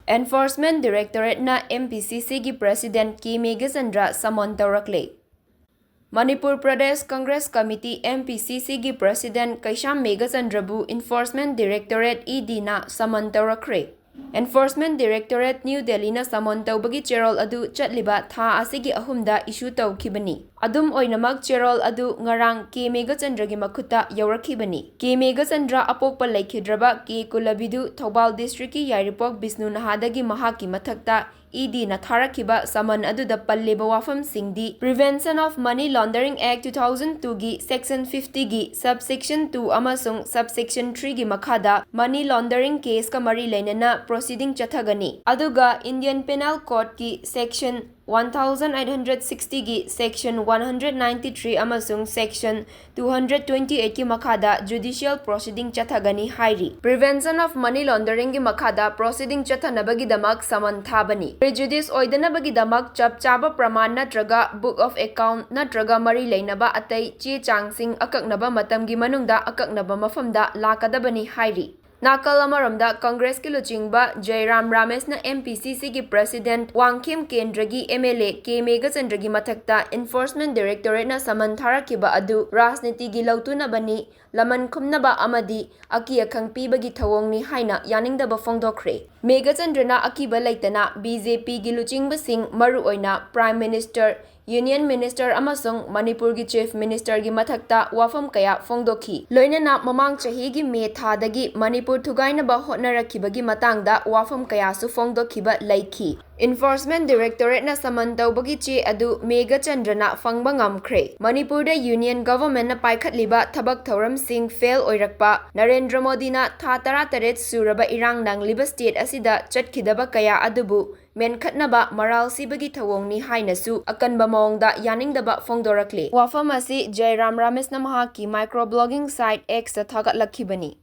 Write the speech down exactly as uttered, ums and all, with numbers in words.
Enforcement Directorate-ꯅ M P C C-ꯒꯤ President K Meghachandra summon ꯇꯧꯔꯛꯂꯦ꯫ Manipur Pradesh Congress committee, M P C C-ꯒꯤ President ꯀꯩꯁꯥꯝ ꯃꯦꯘꯆꯟꯗ꯭ꯔꯕꯨ Enforcement Directorate, E D-ꯅ summon ꯇꯧꯔꯛꯈ꯭ꯔꯦ꯫ Enforcement Directorate, New Delhi-ꯅ summon ꯇꯧꯕꯒꯤ ꯆꯦꯔꯣꯜ ꯑꯗꯨ ꯆꯠꯂꯤꯕ ꯊꯥ ꯑꯁꯤꯒꯤ ꯑꯍꯨꯝꯗ issue ꯇꯧꯈꯤꯕꯅꯤ꯫ ꯑꯗꯨꯝ ꯑꯣꯏꯅꯃꯛ, ꯆꯦꯔꯣꯜ ꯑꯗꯨ ꯉꯔꯥꯡ K ꯃꯦꯘꯆꯟꯗ꯭ꯔꯒꯤ ꯃꯈꯨꯠꯇ ꯌꯧꯔꯛꯈꯤꯕꯅꯤ꯫ K ꯃꯦꯘꯆꯟꯗ꯭ꯔ ꯑꯄꯣꯛꯄ ꯂꯩꯈꯤꯗ꯭ꯔꯕ K ꯀꯨꯂꯕꯤꯗꯨ ꯊꯧꯕꯥꯜ district-ꯀꯤ ꯌꯥꯏꯔꯤꯄꯣꯛ ꯕꯤꯁꯅꯨ ꯅꯍꯥꯗꯒꯤ ꯃꯍꯥꯛꯀꯤ ꯃꯊꯛꯇ E D-ꯅ ꯊꯥꯔꯛꯈꯤꯕ summon ꯑꯗꯨꯗ ꯄꯜꯂꯤꯕ ꯋꯥꯐꯝꯁꯤꯡꯗꯤ Prevention of Money Laundering Act two thousand two-ꯒꯤ Section fifty-ꯒꯤ subsection two ꯑꯃꯁꯨꯡ subsection three-ꯒꯤ ꯃꯈꯥꯗ money laundering case-ꯀ ꯃꯔꯤ ꯂꯩꯅꯅ proceeding ꯆꯠꯊꯒꯅꯤ꯫ ꯑꯗꯨꯒ Indian Penal Code-ꯀꯤ Section one thousand eight hundred sixty-ꯒꯤ Section one hundred ninety-three ꯑꯃꯁꯨꯡ Section two hundred twenty-eight-ꯀꯤ ꯃꯈꯥꯗ judicial proceeding ꯆꯠꯊꯒꯅꯤ ꯍꯥꯏꯔꯤ꯫ Prevention of Money Laundering-ꯒꯤ ꯃꯈꯥꯗ proceeding ꯆꯠꯊꯅꯕꯒꯤꯗꯃꯛ summon ꯊꯥꯕꯅꯤ꯫ Prejudice ꯑꯣꯏꯗꯅꯕꯒꯤꯗꯃꯛ ꯆꯞ ꯆꯥꯕ ꯄ꯭ꯔꯃꯥꯟ ꯅꯠꯇ꯭ꯔꯒ book of account ꯅꯠꯇ꯭ꯔꯒ ꯃꯔꯤ ꯂꯩꯅꯕ ꯑꯇꯩ ꯆꯦ ꯆꯥꯡꯁꯤꯡ ꯑꯀꯛꯅꯕ ꯃꯇꯝꯒꯤ ꯃꯅꯨꯡꯗ ꯑꯀꯛꯅꯕ ꯃꯐꯝꯗ ꯂꯥꯛꯀꯗꯕꯅꯤ ꯍꯥꯏꯔꯤ꯫ ꯅꯥꯀꯜ ꯑꯃꯔꯣꯝꯗ, ꯀꯪꯒ꯭ꯔꯦꯁꯀꯤ ꯂꯨꯆꯤꯡꯕ ꯖꯌꯔꯥꯝ ꯔꯥꯃꯦꯁꯅ M P C C-ꯒꯤ President ꯋꯥꯡꯈꯦꯝ ꯀꯦꯟꯗ꯭ꯔꯒꯤ M L A K ꯃꯦꯘꯆꯟꯗ꯭ꯔꯒꯤ ꯃꯊꯛꯇ Enforcement Directorate-ꯅ summon ꯊꯥꯔꯛꯈꯤꯕ ꯑꯗꯨ ꯔꯥꯖꯅꯤꯇꯤꯒꯤ ꯂꯧꯇꯨꯅꯕꯅꯤ, ꯂꯃꯟ ꯈꯨꯝꯅꯕ ꯑꯃꯗꯤ ꯑꯀꯤ ꯑꯈꯪ ꯄꯤꯕꯒꯤ ꯊꯧꯑꯣꯡꯅꯤ ꯍꯥꯏꯅ ꯌꯥꯅꯤꯡꯗꯕ ꯐꯣꯡꯗꯣꯛꯈ꯭ꯔꯦ꯫ ꯃꯦꯘꯆꯟꯗ꯭ꯔꯅ ꯑꯀꯤꯕ ꯂꯩꯇꯅ B J P-ꯒꯤ ꯂꯨꯆꯤꯡꯕꯁꯤꯡ, ꯃꯔꯨꯑꯣꯏꯅ Prime Minister, Union Minister ꯑꯃꯁꯨꯡ ꯃꯅꯤꯄꯨꯔꯒꯤ Chief Minister-ꯒꯤ ꯃꯊꯛꯇ ꯋꯥꯐꯝ ꯀꯌꯥ ꯐꯣꯡꯗꯣꯛꯈꯤ꯫ ꯂꯣꯏꯅꯅ ꯃꯃꯥꯡ ꯆꯍꯤꯒꯤ ꯃꯦ ꯊꯥꯗꯒꯤ ꯃꯅꯤꯄꯨꯔ ꯊꯨꯒꯥꯏꯅꯕ ꯍꯣꯠꯅꯔꯛꯈꯤꯕꯒꯤ ꯃꯇꯥꯡꯗ ꯋꯥꯐꯝ ꯀꯌꯥꯁꯨ ꯐꯣꯡꯗꯣꯛꯈꯤꯕ ꯂꯩꯈꯤ꯫ Enforcement Directorate-ꯅ summon ꯇꯧꯕꯒꯤ ꯆꯦ ꯑꯗꯨ ꯃꯦꯘꯆꯟꯗ꯭ꯔꯅ ꯐꯪꯕ ꯉꯝꯈ꯭ꯔꯦ꯫ ꯃꯅꯤꯄꯨꯔꯗ Union Government-ꯅ ꯄꯥꯏꯈꯠꯂꯤꯕ ꯊꯕꯛ ꯊꯧꯔꯝꯁꯤꯡ fail ꯑꯣꯏꯔꯛꯄ, ꯅꯔꯦꯟꯗ꯭ꯔ ꯃꯣꯗꯤꯅ ꯊꯥ ꯇꯔꯥꯇꯔꯦꯠ ꯁꯨꯔꯕ ꯏꯔꯥꯡ ꯅꯪꯂꯤꯕ state ꯑꯁꯤꯗ ꯆꯠꯈꯤꯗꯕ ꯀꯌꯥ ꯑꯗꯨꯕꯨ ꯃꯦꯟꯈꯠꯅꯕ ꯃꯔꯥꯜ ꯁꯤꯕꯒꯤ ꯊꯧꯑꯣꯡꯅꯤ ꯍꯥꯏꯅꯁꯨ ꯑꯀꯟꯕ ꯃꯑꯣꯡꯗ ꯌꯥꯅꯤꯡꯗꯕ ꯐꯣꯡꯗꯣꯔꯛꯂꯤ꯫ ꯋꯥꯐꯝ ꯑꯁꯤ ꯖꯌꯔꯥꯝ ꯔꯥꯃꯦꯁꯅ ꯃꯍꯥꯛꯀꯤ micro blogging site X-ꯇ ꯊꯥꯒꯠꯂꯛꯈꯤꯕꯅꯤ꯫